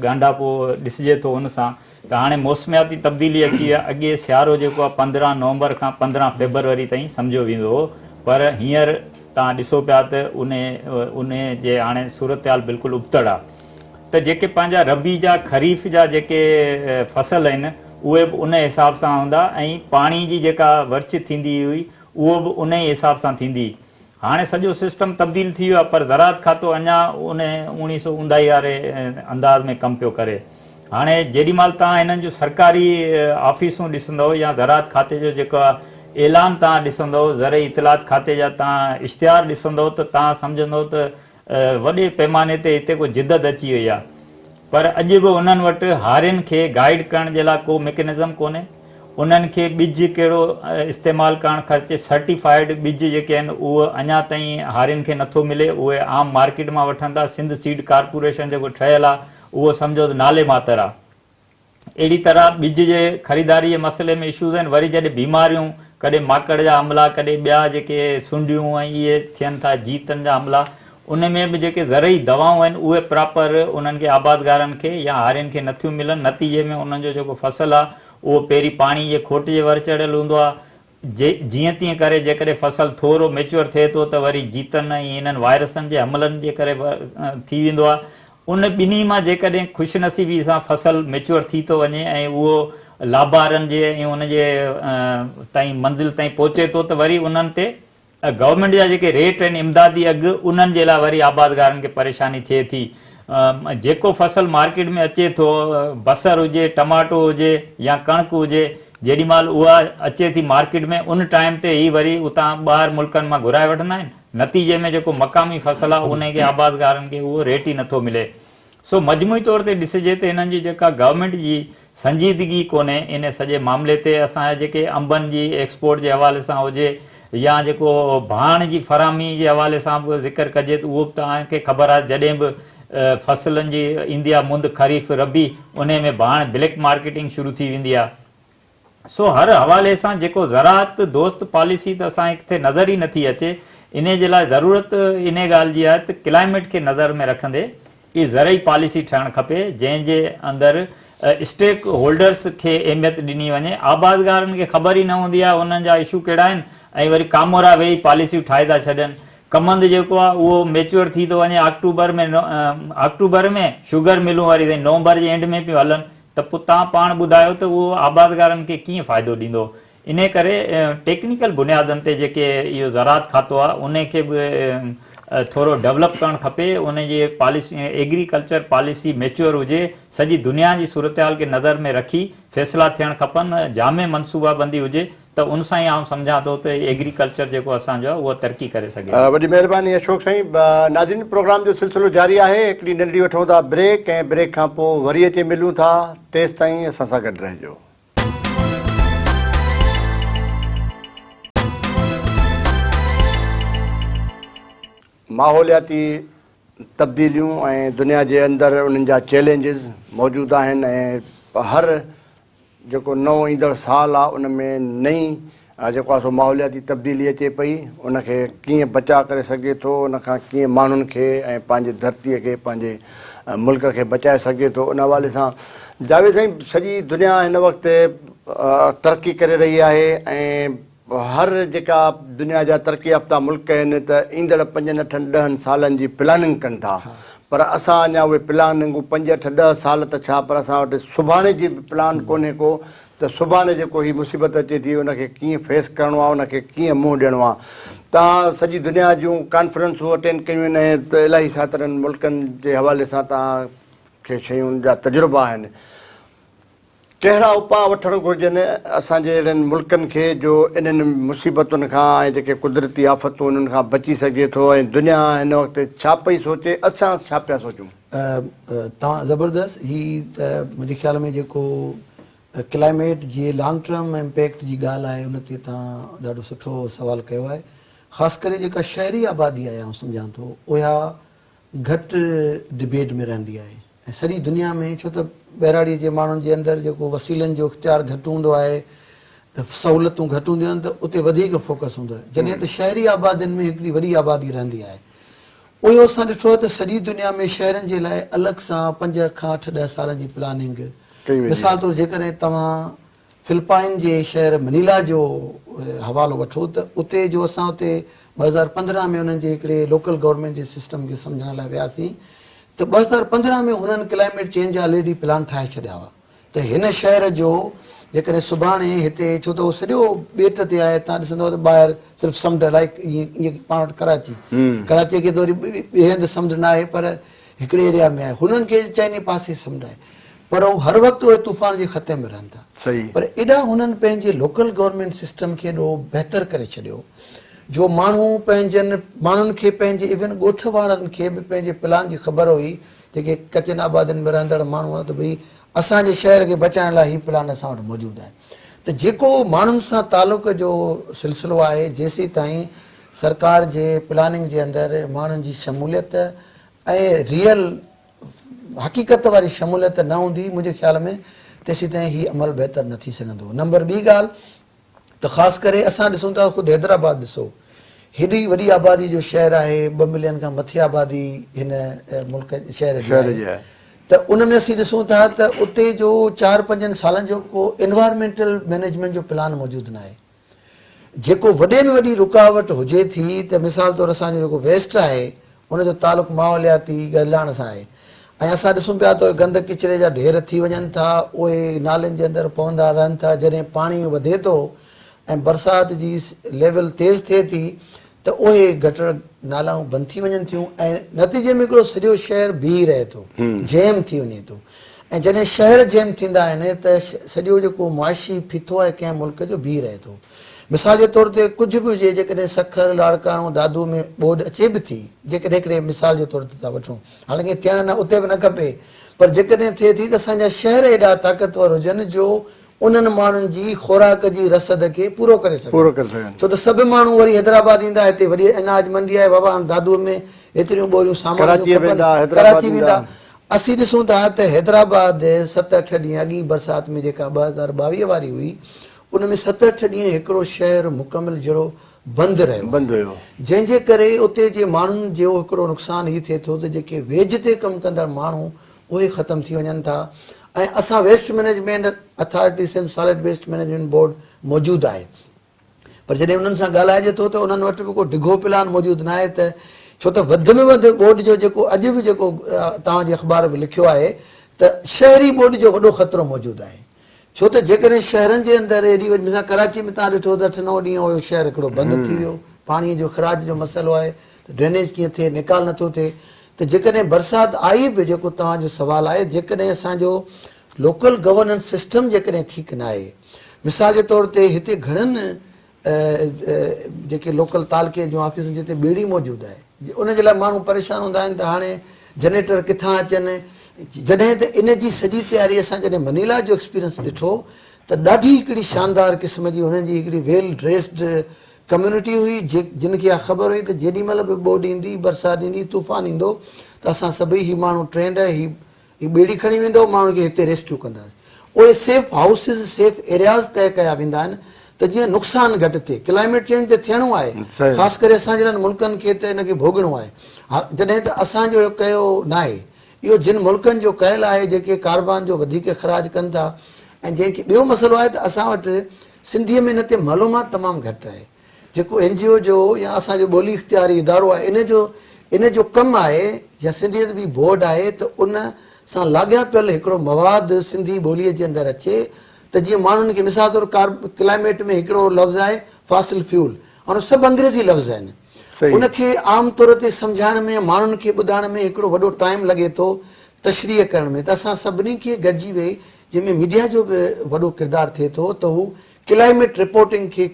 ڳانڍاپو ڏسجي ٿو ان سان ته هاڻي موسمياتي تبديلي اچي وئي آهي اڳي سيارو جيڪو آهي 15 نومبر کان 15 فيبروري تائين سمجهيو ويندو هو پر هينئر توهان ڏسو پيا ته ان ان جي هاڻي صورتحال بلڪل ابتڙ آهي ته جيڪي پنهنجا ربيع جا خريف جا جيڪي فصل آهن اهي به ان حساب سان هوندا ۽ پاڻي جي جيڪا ورڇ ٿيندي هئي اهو به ان ئي حساب سان ٿيندي. هاڻي سڄو سسٽم تبديل ٿي ويو آهي پر زراعت کاتو اڃا ان اوڻيهه سو اونداهي واري انداز ۾ ڪم پيو ڪري. هاڻي جيڏي مهل توهان هنن جون سرڪاري آفيسون ڏسندؤ يا زراعت کاتي جو جيڪو اعلان توهان ڏسندؤ، زرعي اطلاعات کاتي جا توهان اشتهار ڏسندؤ ته توهان سمجهندؤ ته وڏي پيماني تي هتي ڪو جدت اچي وئي آهي پر اڄ به انهن وٽ هارين کي گائيڊ ڪرڻ جي لاء ڪو ميڪنزم ڪونهي انهن کي ٻج ڪهڙو استعمال ڪرڻ خرچي سرٽيفائيڊ ٻج جيڪي آهن اهو اڃا تائين هارين کي نٿو ملي اهي عام مارڪيٽ مان وٺن ٿا سنڌ سيڊ ڪارپوريشن جيڪو ٺهيل آهي اهو سمجهو ته نالي ماتر آهي. اهڙي طرح ٻج جي خريداري جي مسئلي ۾ اشوز آهن وري جڏهن بيماريون ڪڏهن ماڪڙ جا حملا ڪڏهن ٻيا جيڪي سنڊيون ۽ اهي ٿين ٿا جيتن جا حملا ان ۾ به جيڪي زرعي دوائون آهن اهي پراپر انهن کي آبادگارن کي يا هارين کي نٿيون ملن نتيجي ۾ انهن جو جيڪو فصل آهي اهو پهرين پاڻي جي کوٽ جي ور چڙهيل هوندو آهي جي جيئن تيئن ڪري جيڪڏهن فصل ٿورو ميچوئر ٿئي ٿو ته وري جيتن ۽ انهن وائرسن جي حملن جي ڪري ٿي ويندو آهي. ان ٻنهي مان جيڪڏهن خوش نصيبي سان فصل ميچوئر ٿي ٿو وڃي ۽ اهو لابارن جي ۽ ان جي تائين منزل تائين پهچي ٿو ته وري انهن تي گورنمينٽ جا جيڪي ريٽ آهن امدادي اگهه انهن جي لاء وري آبادگارن کي پريشاني ٿئي ٿي. جيڪو فصل مارڪيٽ ۾ اچي ٿو بصر هجي ٽماٽو هجي يا ڪڻڪ هجي جيڏي مهل اها اچي ٿي مارڪيٽ ۾ ان ٽائيم تي هي وري اتان ٻاهر ملڪن مان گهرائي وٺندا آهن نتيجي ۾ جيڪو مقامي فصل آهي ان کي آبادگارن کي اهو ريٽ ئي نٿو ملي سو مجموعي طور تي ڏسجي ته هنن جي جيڪا گورنمينٽ جي سنجيدگي ڪونهي ان سڄي معاملي تي اسان جا جيڪي انبن جي ايڪسپورٽ جي حوالي سان هجي يا جيڪو ڀاڻ جي فراهمي جي حوالي سان به ذڪر ڪجي ته اهو به توهان کي خبر آهي جڏهن به فصلن جي ايندي آهي مند خريف ربيع انهي ۾ ڀاڻ بليڪ مارڪيٽنگ شروع ٿي ويندي آهي سو هر حوالي سان جيڪو زراعت دوست پاليسي ته اسان کي ڪٿي نظر ئي نٿي اچي، انهي جي لاء ضرورت انهي ڳالهه جي آهي ته ڪلائميٽ کي نظر ۾ رکندي ئي زرعي پاليسي ٺهڻ کپي جنهن جي اندر اسٽيڪ هولڊرس کي اهميت ڏني وڃي، آبادگارن کي خبر ئي نه هوندي آهي انهن جا اشو ڪهڙا آهن ۽ وري ڪامورا ويهي پاليسيون ٺاهي ٿا ڇڏين، ڪمند جيڪو آهي اهو ميچوئر ٿي ٿو وڃي آڪٽوبر ۾ آڪٽوبر ۾ شگر ملون وري سائين نومبر جي اينڊ ۾ پيون هلن ته پوء توهان پاڻ ٻڌايو ته اهو آبادگارن کي ڪيئن فائدو ڏيندو؟ انهي ڪري ٽيڪنيڪل بنيادن تي جيڪي اهو زراعت کاتو آهي انهي کي به ٿورو ڊولپ ڪرڻ کپي ان جي پاليسي ايگريڪلچر پاليسي ميچوئر هجي سڄي دنيا جي صورتحال کي نظر ۾ رکي فيصلا ٿيڻ کپن جامع منصوبا بندي هجي ته ان سان ئي آئون سمجهان ٿو ته ايگريڪلچر جيڪو اسان جو آهي اهو ترقي ڪري سگهي ٿو. وڏي مهرباني اشوڪ سائين. ناظرين پروگرام جو سلسلو جاري آهي هڪڙي ننڍڙي وٺون ٿا بريڪ ۽ بريڪ کان پوء وري اچي ملون ٿا تيستائين اسان سان گڏ رهجو. ماحولياتي تبديليون ۽ دنيا جي اندر انهن جا چئلينجز موجود آهن ۽ هر جيڪو نئون ايندڙ سال آ ان ۾ نئين جيڪو آ سو ماحولياتي تبديلي اچي پئي ان کي ڪيئن بچاء ڪري سگهجي ٿو ان کان ڪيئن ماڻهن کي ۽ پنهنجي ڌرتي کي پنهنجي ملڪ کي بچائي سگهجي ٿو ان حوالي سان جاويد سائين سڄي دنيا هن وقت ترقي ڪري رهي آهي ۽ هر جيڪا دنيا جا ترقي يافته ملڪ آهن ته ايندڙ پنجن اٺن ڏهن سالن جي پلاننگ ڪن ٿا پر اسان اڃا اهي پلاننگون پنج اٺ ڏهه سال ته ڇا پر اسان وٽ سڀاڻي جي به پلان ڪونهي ڪو ته سڀاڻي جيڪو هي مصيبت اچي ٿي ان کي ڪيئن فيس ڪرڻو آهي ان کي ڪيئن منهن ڏيڻو آهي توهان سڄي دنيا جون ڪانفرنسون اٽينڊ ڪيون آهن ۽ الاهي ساترن ملڪن جي حوالي سان توهان کي شيون جا تجربا آهن ڪهڙا اپاء وٺڻ گهرجن اسان جي اهڙن ملڪن کي جو انهن مصيبتن کان ۽ جيڪي قدرتي آفتون انهن کان بچي سگهجي ٿو ۽ دنيا هن وقت ڇا پئي سوچي اسان ڇا پيا سوچون؟ توهان زبردست هي ته منهنجي خيال ۾ جيڪو ڪلائميٽ جي لانگ ٽرم امپيڪٽ جي ڳالهه آهي ان تي توهان ڏاڍو سٺو سوال ڪيو آهي خاص ڪري جيڪا شهري آبادي آهي آئون سمجهان ٿو اها گهٽ ڊبيٽ ۾ رهندي آهي ۽ سڄي دنيا ۾ ڇو ته ٻهراڙي جي ماڻهن جي اندر جيڪو وسيلن جو اختيار گهٽ هوندو آهي سهولتون گهٽ هونديون آهن ته اتي وڌيڪ فوڪس هوندو آهي جڏهن ته شهري آبادين ۾ هڪڙي وڏي آبادي رهندي آهي اهو اسان ڏٺو آهي ته سڄي دنيا ۾ شهرن جي لاء الڳ سان پنج کان اٺ ڏهه سالن جي پلاننگ مثال طور جيڪڏهن توهان فلپائن جي شهر منيلا جو حوالو وٺو ته اتي جو اسان اتي 2015 ۾ انهن جي هڪڙي لوڪل گورنمينٽ جي سسٽم کي سمجهڻ لاء وياسين ته 2015 ۾ هنن ڪلائميٽ چينج جا آلريڊي پلان ٺاهي ڇڏيا هئا ته هن شهر جو جيڪڏهن سڀاڻي هتي ڇو ته اهو سڄو ٻيٽ تي آهي تان ڏسندو ته ٻاهر صرف سمنڊ لائڪ ائين پاڻ وٽ ڪراچي ڪراچي کي ته وري ٻئي هنڌ سمنڊ نه آهي پر هڪڙي ايريا ۾ آهي هنن کي چئني پاسي سمنڊ آهي پر هو هر وقت اهي طوفان جي خطي ۾ رهن ٿا پر ايڏا هنن پنهنجي لوڪل گورنمينٽ سسٽم کي ايڏو بهتر ڪري ڇڏيو جو ماڻهو پنهنجن ماڻهن کي پنهنجي ايون ڳوٺ وارن کي به پنهنجي پلان جي خبر هئي جيڪي ڪچين آبادين ۾ رهندڙ ماڻهو هئا ته ڀئي اسان جي شهر کي بچائڻ لاء هي پلان اسان وٽ موجود آهي ته جيڪو ماڻهن سان تعلق جو سلسلو آهي جيسيتائين سرڪار جي پلاننگ جي اندر ماڻهن جي شموليت ۽ ريئل حقيقت واري شموليت نه هوندي منهنجي خيال ۾ تيسيتائين هي عمل بهتر نه ٿي سگهندو. نمبر ٻي ڳالهه ته خاص ڪري اسان ڏسون ٿا خود حيدرآباد ڏسو هيڏي وڏي آبادي جو شهر آهي ٻه ملين کان مٿي آبادي هن ملڪ شهر جي آهي ته ان ۾ اسين ڏسون ٿا ته اتي جو چار پنجن سالن جو به ڪو انوائرمينٽل مينيجمينٽ جو پلان موجود ناهي. جيڪو وڏي ۾ وڏي رڪاوٽ هجي ٿي ته مثال طور اسان جو جيڪو ويسٽ آهي ان جو تعلق ماحولياتي گدلاڻ سان آهي ۽ اسان ڏسون پيا ته اهي گند ڪچري جا ڍير ٿي وڃن ٿا اهي نالين جي اندر پوندا رهن ٿا جڏهن پاڻي وڌي ٿو ۽ برسات جي ليول تيز ٿئي ٿي ته اهي گٽر نالائون بند ٿي وڃن ٿيون ۽ نتيجي ۾ هڪڙو سڄو شهر بيهي رهي ٿو، جيم ٿي وڃي ٿو ۽ جڏهن شهر جيم ٿيندا آهن ته سڄو جيڪو معاشي ڦيٿو آهي ڪنهن ملڪ جو بيهي رهي ٿو. مثال جي طور تي ڪجهه به هجي جيڪڏهن سکر، لاڙڪاڻو، دادو ۾ ٻوڏ اچي به ٿي جيڪڏهن هڪڙي مثال جي طور تي ٿا وٺون حالانڪه ٿيڻ نه اتي به نه کپي پر جيڪڏهن ٿئي ٿي ته اسان جا شهر ايڏا طاقتور هجن جو انهن ماڻهن جي خوراڪ جي رسد کي پورو ڪري سگهن. ڇو ته سڀ ماڻهو وري حيدرآباد ايندا، هتي وڏي اناج منڊي آهي، بابا هاڻ دادوء ۾ ايتريون ٻوريون سامان جون کپن، ڪراچي ويندا. اسين ڏسون ٿا ته حيدرآباد ست اٺ ڏينهن اڳي برسات ۾ جيڪا 2022 واري هئي، ان ۾ ست اٺ ڏينهن هڪڙو شهر مڪمل جهڙو بند رهيو آهي، جنهن جي ڪري اتي جي ماڻهن جو هڪڙو نقصان هي ٿئي ٿو ته جيڪي ويج تي ڪم ڪندڙ ماڻهو اهي ختم ٿي وڃن ٿا ۽ اسان waste management authority Sindh solid waste management board موجود آهي پر جڏهن انهن سان ڳالهائجي ٿو ته انهن وٽ به ڪو ڊگهو پلان موجود نه آهي ته ڇو ته وڌ ۾ وڌ ٻوڏ جو جيڪو اڄ به جيڪو توهان جي اخبار به لکيو آهي ته شهري ٻوڏ جو وڏو خطرو موجود آهي ڇو ته جيڪڏهن شهرن جي اندر ايڏي وڏي مثال ڪراچي ۾ توهان ڏٺو ته اٺ نو ڏينهن اهو شهر هڪڙو بند ٿي ويو پاڻي جو اخراج جو مسئلو آهي ته ڊرينيج ڪيئن ٿئي نيڪال نٿو ٿئي ته جيڪڏهن برسات آئي به جيڪو توهان جو سوال آهي جيڪڏهن اسان جو لوڪل گورننس سسٽم جيڪڏهن ٺيڪ ناهي مثال جي طور تي هتي گهڻن جيڪي لوڪل تعلقي جون آفيسون جتي ٻيڙي موجود آهي ان جي لاء ماڻهو پريشان هوندا آهن ته هاڻي جنريٽر ڪٿان اچن جڏهن ته ان جي سڄي تياري اسان جڏهن منيلا جو ايڪسپيرينس ڏٺو ته ڏاڍي هڪڙي شاندار قسم جي هنن جي هڪڙي ويل ڊريسڊ ڪميونٽي هئي جن کي اها خبر هئي ته جيڏي مهل به ٻوڏ ايندي برسات ايندي طوفان ايندو ته اسان سڀئي هي ماڻهو ٽرينڊ آهي هي هي ٻيڙي کڻي ويندو ماڻهن کي هتي ريسڪيو ڪنداسين. اهي سيف هائوسز سيف ايرياز طئي ڪيا ويندا آهن ته جيئن نقصان گهٽ ٿئي. ڪلائميٽ چينج ته ٿيڻو آهي خاص ڪري اسان جهڙن ملڪن کي ته ان کي ڀوڳڻو آهي جڏهن ته اسان جو اهو ڪيو ناهي. اهو جن ملڪن جو ڪيل آهي جيڪي ڪاربان جو وڌيڪ اخراج ڪن ٿا ۽ جنهن کي ٻيو مسئلو آهي ته اسان وٽ سنڌيء ۾ ان تي معلومات تمام گهٽ آهي. جيڪو اين جي او جو يا اسان جو ٻولي اختياري ادارو آهي ان جو ان جو ڪم آهي يا سنڌي ادبي بورڊ آهي ته ان سان لاڳاپيل هڪڙو مواد سنڌي ٻوليء جي اندر اچي ته جيئن ماڻهن کي مثال طور ڪار ڪلائميٽ ۾ هڪڙو لفظ آهي فاسل فيول هاڻي سڀ انگريزي لفظ آهن ان کي عام طور تي سمجهائڻ ۾ ماڻهن کي ٻڌائڻ ۾ هڪڙو وڏو ٽائيم لڳي ٿو تشريح ڪرڻ ۾ ته اسان سڀني کي گڏجي ويهي جنهن ۾ ميڊيا جو به وڏو ڪردار ٿئي ٿو ته هو ڪلائميٽ رپورٽنگ کي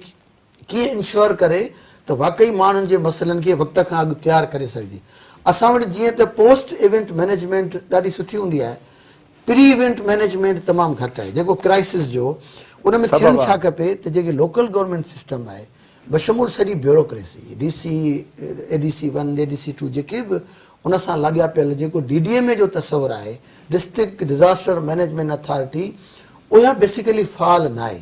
ڪيئن انشوئر ڪري ته واقعي ماڻهن جي مسئلن کي وقت کان اڳ تيار ڪري سگهجي. اسان وٽ جيئن ته پوسٽ ايونٽ مئنيجمينٽ ڏاڍي سٺي هوندي آهي، پري ايونٽ مئنيجمينٽ تمام گهٽ آهي جيڪو ڪرائسس جو ان ۾ ٿيڻ ڇا کپي ته جيڪي لوڪل گورنمينٽ سسٽم آهي بشمول سڄي bureaucracy D C, A D C one, A D C two جيڪي به ان سان لاڳاپيل جيڪو ڊي ڊي ايم اي جو تصور آهي ڊسٽرڪٽ ڊزاسٽر مئنيجمينٽ اٿارٽي اها بيسيڪلي فعال ناهي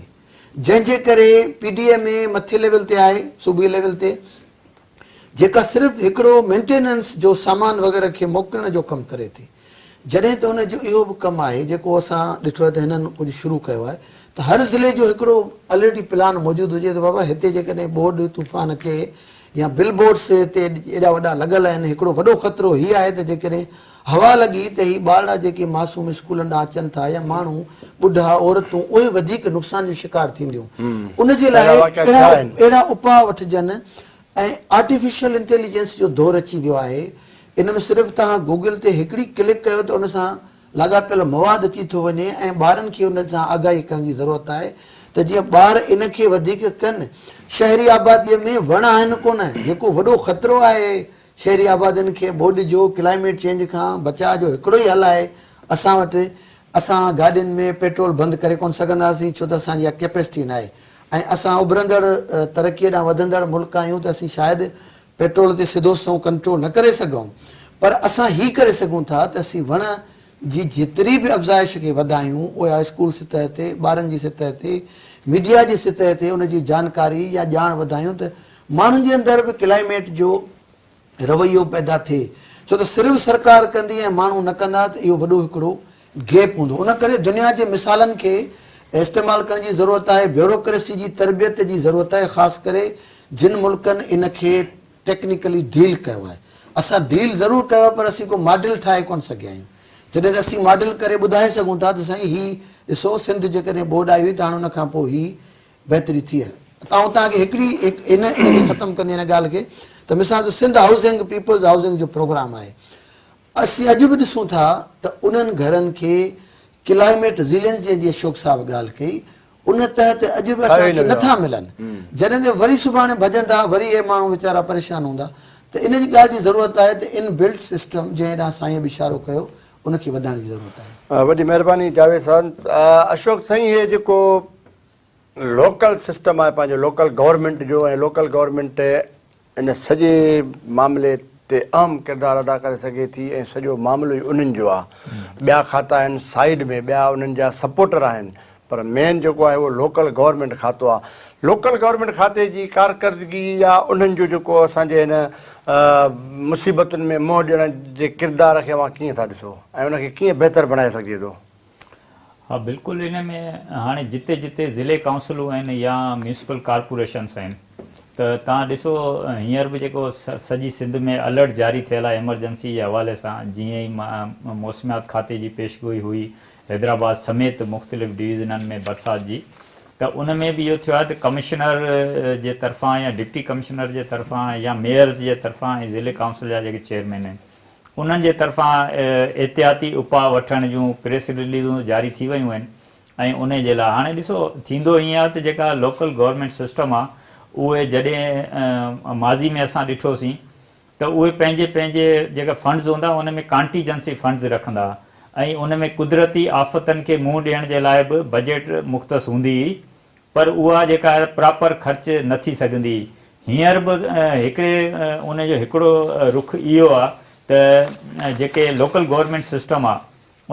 جنهن جي ڪري پي ڊي ايم اي مٿي ليول تي آهي صوبي ليول تي جيڪا صرف هڪڙو مينٽيننس جو سامان وغيره کي موڪلڻ جو ڪم ڪري ٿي جڏهن ته ان جو اهو به ڪم آهي جيڪو اسان ڏٺو آهي ته هنن ڪجهه شروع ڪيو آهي ته هر ضلعي جو هڪڙو الريڊي پلان موجود هجي ته بابا هتي جيڪڏهن ٻوڏ طوفان اچي يا بل بورڊس تي ايڏا وڏا لڳل آهن هڪڙو وڏو خطرو هي آهي ته جيڪڏهن هوا لڳي ته هي ٻارڙا جيڪي معصوم اسڪولن ڏانهن اچن ٿا يا ماڻهو ٻڍا عورتون اهي وڌيڪ نقصان جو شڪار ٿينديون ان جي لاء اهڙا اهڙا اپاء وٺجن ۽ آرٽيفيشل انٽيليجنس جو دور اچي ويو آهي ان ۾ صرف توهان گوگل تي هڪڙي ڪلڪ ڪيو ته ان سان لاڳاپيل مواد اچي ٿو وڃي ۽ ٻارن کي ان سان آگاهي ڪرڻ جي ضرورت آهي ته جيئن ٻار ان کي وڌيڪ ڪن. شهري آباديء ۾ وڻ آهن ڪونه، جيڪو وڏو خطرو آهي شهري آبادين کي ٻوڏ جو، ڪلائميٽ چينج کان بچاء جو هڪڙو ئي حل آهي اسان وٽ، اسان گاڏين ۾ پيٽرول بند ڪري ڪونه سگهنداسين ڇو ته اسان جي اها ڪيپيسٽي ناهي ۽ اسان اڀرندڙ ترقيء ڏانهن وڌندڙ ملڪ آهيون ته اسين شايد پيٽرول تي سڌو سنئون ڪنٽرول نه ڪري سگهون پر اسان هي ڪري سگهون ٿا ته اسين وڻ جي جيتري به افزائش کي وڌايون اها اسڪول سطح تي، ٻارن جي سطح تي، ميڊيا جي سطح تي ان جي جانڪاري يا ڄاڻ وڌايون ته ماڻهن جي اندر به ڪلائميٽ جو رويو پيدا ٿئي ڇو ته صرف سرڪار ڪندي ۽ ماڻهو نه ڪندا ته اهو وڏو هڪڙو گيپ هوندو ان ڪري دنيا جي مثالن کي استعمال ڪرڻ جي ضرورت آهي بيوروڪريسي جي تربيت جي ضرورت آهي خاص ڪري جن ملڪن ان کي ٽيڪنيڪلي ڊيل ڪيو آهي اسان ڊيل ضرور ڪيو آهي پر اسين ڪو ماڊل ٺاهي ڪونه سگهيا آهيون جڏهن ته اسين ماڊل ڪري ٻڌائي سگهون ٿا ته سائين هي ڏسو سنڌ جيڪڏهن ٻوڏ آئي هئي ته هاڻي ان کان پوء هي بهتري ٿي آهي ته آئون توهان کي هڪڙي ان ان کي ختم ڪندي هن ڳالهه کي ته مثال طور سنڌ هائوسنگ پيپلز هائوسنگ جو پروگرام آهي اسين اڄ به ڏسون ٿا ته انهن گهرن کي ڪلائميٽ ريزيلينس جنهن جي اشوڪ صاحب ڳالهه ڪئي ان تحت اڄ به اسان کي نٿا ملن جڏهن ته وري سڀاڻي ڀڄندا وري اهي ماڻهو ويچارا پريشان هوندا ته ان جي ڳالهه جي ضرورت آهي ته ان بلٽ سسٽم جنهن ڏانهن سائين به اشارو ڪيو ان کي وڌائڻ جي ضرورت آهي. وڏي مهرباني جاويد صاحب. اشوڪ سائين هي جيڪو لوڪل سسٽم آهي پنهنجو لوڪل گورنمينٽ جو ۽ لوڪل گورنمينٽ ان سڄي معاملي تي اهم ڪردار ادا ڪري سگهي ٿي ۽ سڄو معاملو ئي انهن جو آهي ٻيا کاتا آهن سائيڊ ۾ ٻيا انهن جا سپورٽر آهن پر مين جيڪو آهي اهو لوڪل گورنمينٽ کاتو آهي لوڪل گورنمينٽ کاتي جي ڪارڪردگي يا انهن جو جيڪو اسان جي هن مصيبتن ۾ منهن ڏيڻ جي ڪردار کي اوهان ڪيئن ٿا ڏسو ۽ ان کي ڪيئن بهتر بڻائي سگهجي ٿو؟ ها بلڪل ان ۾ هاڻي جتي جتي ضلعي ڪائونسلون آهن يا ميونسپل ڪارپوريشنس آهن ته توهان ڏسو هينئر به جيڪو سڄي سنڌ ۾ الرٽ جاري ٿيل آهي ايمرجنسي جي حوالي سان جيئن ئي موسميات کاتي جي پيشگوئي هئي حيدرآباد سميت مختلف ڊويزنن ۾ برسات جي ته ان ۾ به اهو ٿيو آهي ته ڪمشنر جي طرفان يا ڊپٽي ڪمشنر جي طرفان يا ميئرز جي طرفان ۽ ضلعي ڪائونسل جا جيڪي چيئرمين آهن انهن جي طرفان احتياطي اپاء وٺڻ جون پريس رليزون جاري ٿي ويون آهن ۽ انهي جي لاء هاڻي ڏسو ٿيندو ائين آهي ته جيڪا لوڪل گورنمينٽ سسٽم آهي اهي جڏهن ماضي ۾ اسان ڏٺوسين ته اهي پنهنجي پنهنجي جيڪا فنڊز هوندا ان ۾ ڪانٽيجنسي فنڊز رکندا ۽ ان ۾ قدرتي آفتن کي منهن ڏيڻ جي لاء به بجيٽ مختص هوندي هئي پر اها جيڪا آهي پراپر خرچ نه ٿي سگهندي. هينئر به هڪڙي ان جو هڪڙو رخ اهو آهي ته جيڪي لوڪل گورنمينٽ سسٽم آهي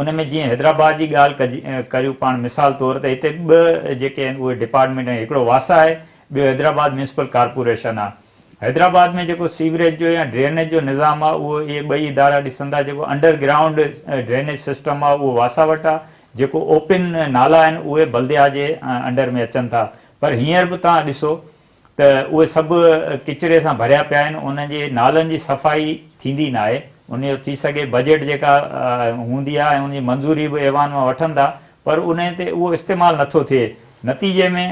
ان ۾ جيئن حيدرآباد جي ڳالهه ڪجي ڪريون پاڻ مثال طور ته هتي ٻه جيڪي آهن اهي ڊپارٽمينٽ آهن هڪڙو واسا آهي ٻيو حيدرآباد ميونسپل ڪارپوريشن آهي. حيدرآباد ۾ جيڪو سيوريج جو يا ڊرينيج جو نظام آهي اهو اهي ٻئي ادارا ڏسن ٿا جيڪو انڊر گرائونڊ ڊرينيج سسٽم آهي اهو واسا وٽ آهي جيڪو اوپن نالا آهن اهي بلديا جي انڊر ۾ اچن ٿا پر هينئر به توهان ڏسو ته اهي سڀ ڪچري سان ڀريا پيا آهن انهن جي نالن جي صفائي ٿيندي ناهي ان جو ٿي سگهي بجيٽ جيڪا هوندي آهي ۽ ان جي منظوري به ايوان مان وٺن ٿا پر انهي تي اهو استعمال نٿو ٿئي نتيجي ۾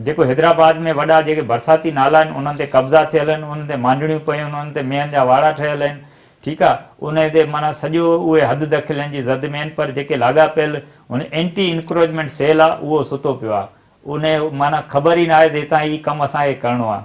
جيڪو حيدرآباد ۾ وڏا جيڪي برساتي نالا آهن انهن تي قبضا ٿيل آهن انهن تي مانڊڻيون پيون آهن انهن تي مينهن جا واڙا ٺهيل آهن ٺيڪ آ انهي تي معنيٰ سڄو اهي حد دخلين جي زد ۾ آهن پر جيڪي لاڳاپيل هن اينٽي انڪروچمينٽ سيل آ اهو ستو پيو آ انهي معنيٰ خبر ئي ناهي ته هتان هي ڪم اسان کي ڪرڻو آ.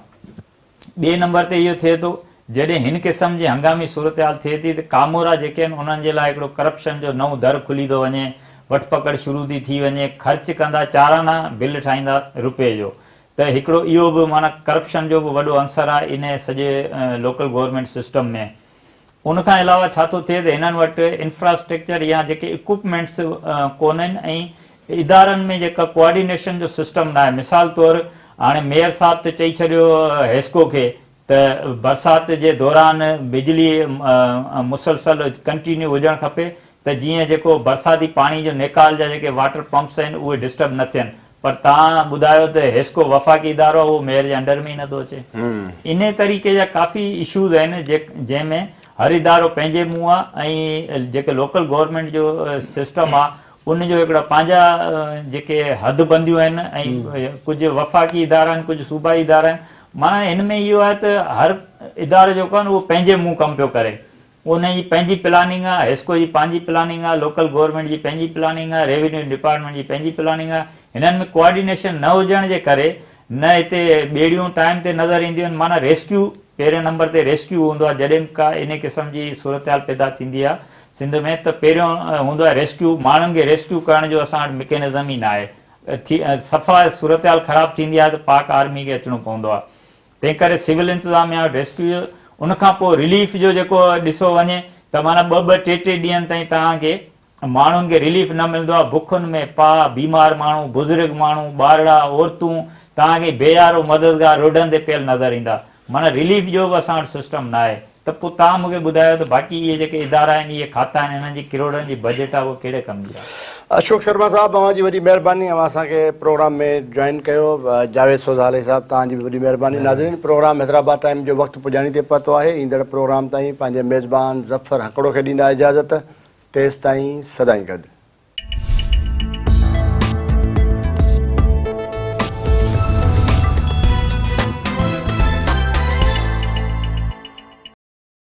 ٻئي نمبر تي اهو ٿئي ٿو جڏهن هن قسم جي هنگامي صورتحال ٿئي ٿي ته ڪامورا جيڪي آهن انهن جي لاء هڪڙو ڪرپشن جو نئون در کلي ٿو وڃي وٺ پڪڙ شروع ٿي ٿي وڃي خرچ ڪندا چارانا بل ٺاهيندا رپئي جو ته هڪڙو اهو به معنيٰ ڪرپشن جو به وڏو عنصر آهي انهي سڄي لوڪل گورنمينٽ سسٽم ۾ ان کان علاوه ڇا ٿو ٿئي ته هنن وٽ انفراسٽرڪچر يا جيڪي اڪوپمينٽس ڪونهن ۽ ادارن ۾ جيڪا ڪوآرڊينيشن جو سسٽم ناهي مثال طور هاڻي ميئر صاحب ته چئي ڇڏيو حيسڪو کي ته برسات جي دوران بجلي مسلسل ڪنٽينيو هجڻ کپي ته جيئن جيڪو برساتي پاڻي جو نيڪال جا جيڪي واٽر پمپس آهن اهي ڊسٽرب نه ٿين پر توهان ٻڌايو ته حيسڪو وفاقي ادارو آهي اهو ميئر جي انڊر ۾ ئي نٿو اچي. انهي طريقي جا ڪافي اشوز آهن جنهن ۾ هر ادارو پنهنجي منهن آهي ۽ جيڪي لوڪل گورنمينٽ جو سسٽم آهي ان جو هڪڙا پنهنجا جيڪي حد بنديون آهن ۽ ڪجهه وفاقي ادارا آهن ڪجهه صوبائي ادارا آهن معنيٰ هن ۾ اهو آهي ته هر ادارو جيڪو آهي نه اهو پنهنجي منهن ڪم پيو ڪري ان جي پنهنجي پلاننگ آهي حيسڪو جي پنهنجي پلاننگ آهي لوڪل گورنمينٽ جي پنهنجي پلاننگ آهي ريونيو ڊپارٽمينٽ جي پنهنجي پلاننگ آهي هنن ۾ ڪوآرڊينيشن نه هجڻ جي ڪري نه هتي ٻيڙيون ٽائيم تي نظر اينديون آهن معنيٰ ريسڪيو پهرين نمبر تي ريسڪيو هوندو آهي جڏهن به ڪا انهي قسم جي صورتحال پيدا ٿيندي آهي سنڌ ۾ ته پهريون هوندو آهي ريسڪيو ماڻهن کي ريسڪيو ڪرڻ جو اسان وٽ مڪينزم ئي ناهي ٿي صفا صورتحال خراب ٿيندي آهي ته پاڪ آرمي کي اچڻو پوندو آهي تنهن ڪري سول انتظاميا وٽ ريسڪيو جو ان کان پوء رليف جو جيڪو ڏسو وڃي ته معنيٰ ٻه ٻه ٽي ٽي ڏينهن تائين توهان کي ماڻهن کي رليف نه ملندو آهي، بکن ۾ پاهه، بيمار ماڻهو، بزرگ ماڻهو، ٻارڙا، عورتون توهان کي بي يارو مددگار روڊن تي پيل نظر ايندا. معنيٰ رليف جو به اسان وٽ سسٽم ناهي ته پوء توهان مون کي ٻڌايو ته باقي اهي جيڪي ادارا آهن، اهي کاتا آهن، انهن جي ڪروڙن جي بجيٽ آهي اهو ڪهڙي ڪم جي آهي. اشوڪ شرما صاحب اوهان جي وڏي مهرباني اوهان اسان کي پروگرام ۾ جوائن ڪيو جاويد سوزالي صاحب توهان جي به وڏي مهرباني ناظرين پروگرام حيدرآباد ٽائيم جو وقت پڄاڻي تي پهتو آهي ايندڙ پروگرام تائين پنهنجي ميزبان ظفر هڪڙو کي ڏيندا اجازت تيستائين سدائين گڏ.